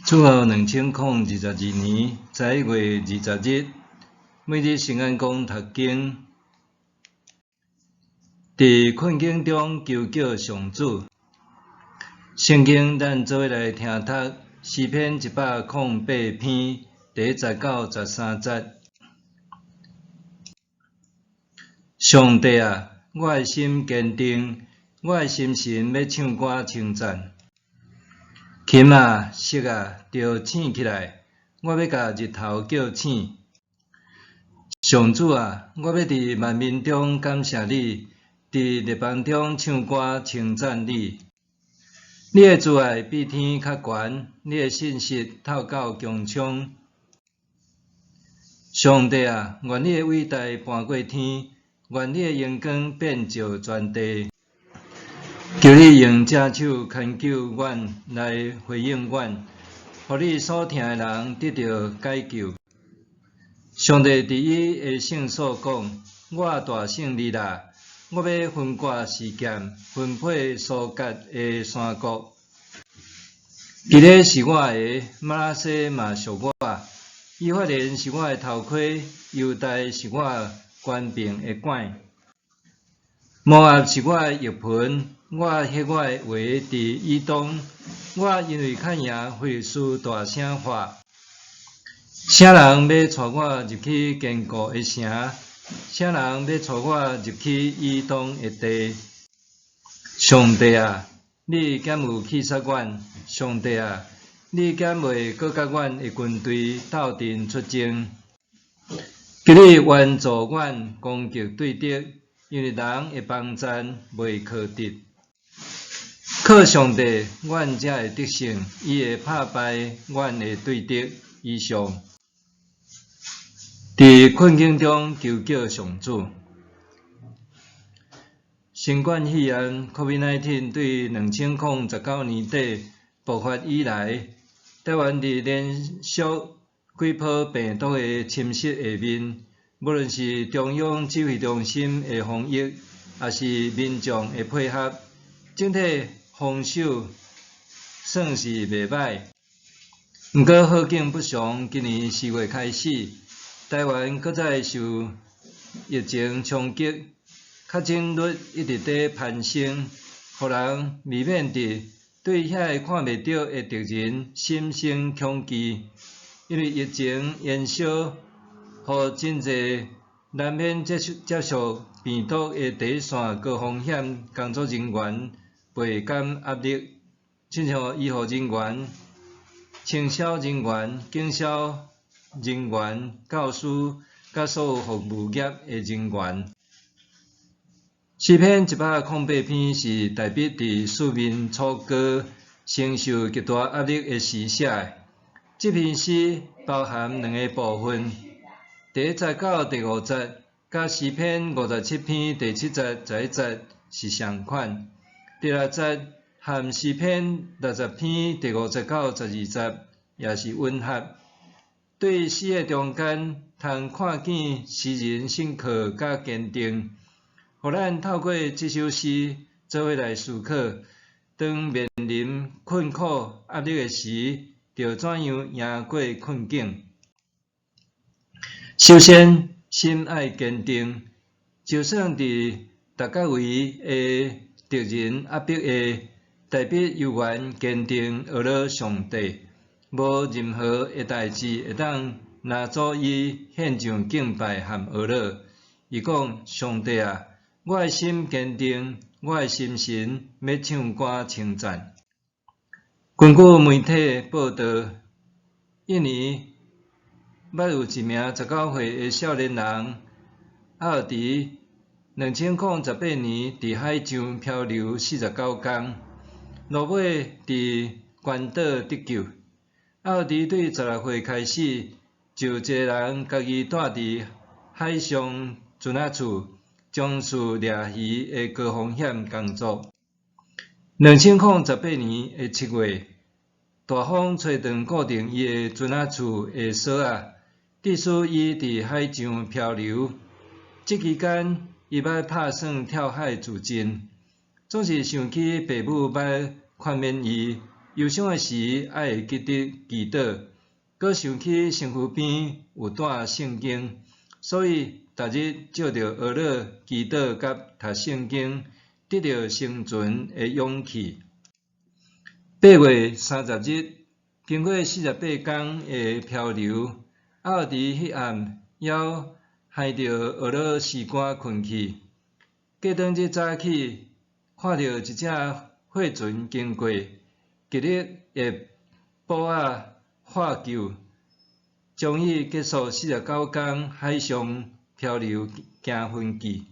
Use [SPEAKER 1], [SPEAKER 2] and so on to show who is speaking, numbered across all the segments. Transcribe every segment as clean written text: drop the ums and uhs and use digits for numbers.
[SPEAKER 1] 主後2022年11月20日，每日聖安公讀經，佇困境中求叫上主。聖經咱做伙來聽讀詩篇108篇第一節到13節。上帝啊，我的心堅定，我的心神欲唱歌稱讚。琴啊，瑟啊，著醒起來！我欲共日頭叫醒。上主啊，我欲佇萬民中感謝你，佇列邦中唱歌稱讚你。你的慈愛比天較懸，你的信實透到穹蒼。上帝啊，願你的偉大搬過天，願你的榮光遍照全地。求你用正手牽救阮，來回應阮，予你所疼的人得著解救。上帝佇伊的聖所講：我大勝利啦！我欲分割示劍，分配疏割的山谷。基列是我的，瑪拿西嘛屬我。以法蓮是我的頭盔，猶大是我權柄的桿。摩押是我的浴盆，我歇我的鞋佇以東。我因為較贏非利士大聲喊。啥人欲帶我入去堅固的城？啥人欲帶我入去以東的地？上帝啊，你敢有棄殺阮？上帝啊，你敢袂閣佮阮的軍隊鬥陣出征？求你援助阮攻擊對敵，因為人的幫贊袂可得。靠上帝，阮才會得勝，伊會拍敗阮的對敵。以上。佇困境中求叫上主。新冠肺炎（COVID-19）對2019年底爆發以來，台灣佇連續幾波病毒的侵襲下面，無論是中央指揮中心的防疫，抑是民眾的配合，整體防守算是袂䆀。毋過好景不長，今年4月開始，台灣閣再受疫情衝擊，確診率一直佇攀升，予人未免佇對遐個看袂著的敵人心生恐懼。因為疫情延燒，予真濟難免接觸接觸病毒的第一線高風險工作人員倍感壓力，親像醫護人員、清掃人員、警消人員、教師，佮所有服務業的人員。詩篇108篇是大衛佇四面楚歌、承受極大壓力的時寫的。這篇詩包含兩个部分，第一節到第五節，佮詩篇57篇第七節、11節是相款。第六節和詩篇60篇第五節到12節也是吻合。對詩的中間，通看見詩人信靠佮堅定，予咱透過這首詩做伙來思考，當面臨困苦壓力的時，著怎樣贏過困境。首先，心愛堅定，就算佇逐角位的敵人壓迫下，大衛猶原堅定倚賴上帝，無任何的代誌會當攔阻伊獻上敬拜和倚賴。伊講：上帝啊，我的心堅定，我的心神欲唱歌稱讚。根據媒體報導，印尼捌有一名19歲的少年人，阿爾迪，2018年佇海上漂流49工，落尾佇關島得救。阿爾迪對16歲開始，就一个人家己蹛佇海上船仔厝，從事掠魚的高風險工作。2018年的7月，大風吹斷固定伊的船仔厝的索仔，致使伊佇海上漂流。這期間，伊捌拍算跳海自盡，總是想起爸母捌勸勉伊，憂傷的時愛會記得祈禱，閣想起身軀邊有帶聖經，所以逐日藉著哀禱、祈禱佮讀聖經，得著生存的勇氣。8月30日，經過48工的漂流，猶佇彼暗猶害著俄羅斯歌睏去。過當日早起，看著一隻貨船經過，吉力的布仔喝救，終於結束49工海上漂流行痕記。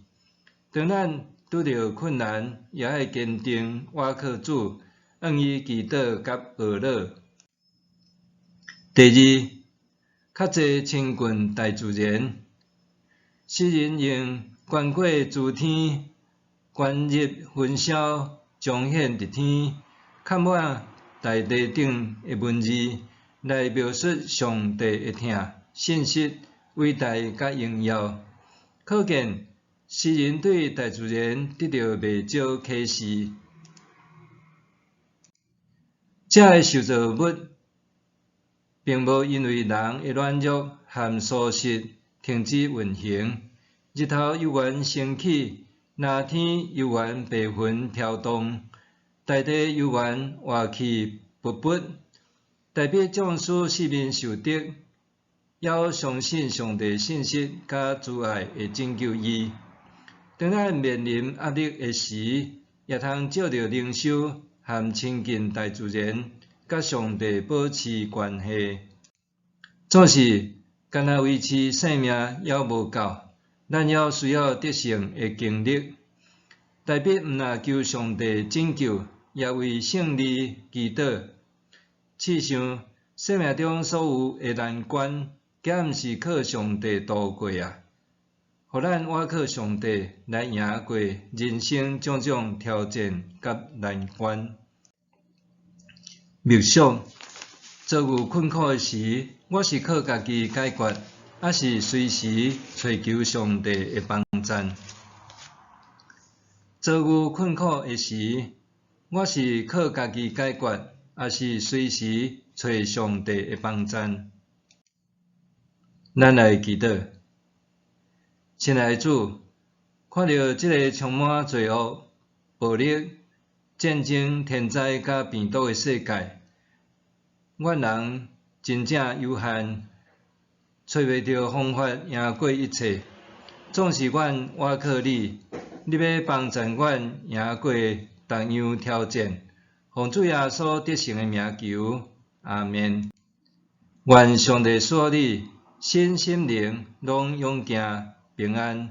[SPEAKER 1] 當咱拄著困難，也愛堅定倚靠主，向伊祈禱佮哀禱。第二，較濟親近大自然。詩人用懸過諸天、懸入雲霄、彰顯佇天、崁滿大地頂的文字，來描述上帝的疼、信實、偉大佮榮耀。可見詩人對大自然得著袂少啟示。這个受造物並無因為人的軟弱和疏失停止運行。日頭猶原升起，藍天猶原白雲飄動，大地猶原活氣勃勃。大衛縱使四面受敵，猶相信上帝信實佮慈愛會拯救伊。當咱面臨壓力的時，也通藉著靈修和親近大自然，佮上帝保持關係。總是干焦維持生命猶無夠，咱猶需要得勝的經歷。大衛毋但求上帝拯救，也為勝利祈禱。試想，生命中所有的難關，敢毋是靠上帝渡過啊？予咱倚靠上帝來贏過人生種種挑戰佮難關。默想，遭遇困苦的時，我是靠家己解決，抑是隨時揣求上帝的幫贊？遭遇困苦的時，我是靠家己解決，抑是隨時揣上帝的幫贊？咱來祈禱。親愛的主，看著這个充滿罪惡、暴力、戰爭、天災佮病毒的世界，阮人真正有限，揣袂著方法贏過一切。總是阮倚靠你，你欲幫贊阮贏過逐樣挑戰。奉主耶穌得勝的名求，阿們。願上帝賜予你身心靈攏勇健平安。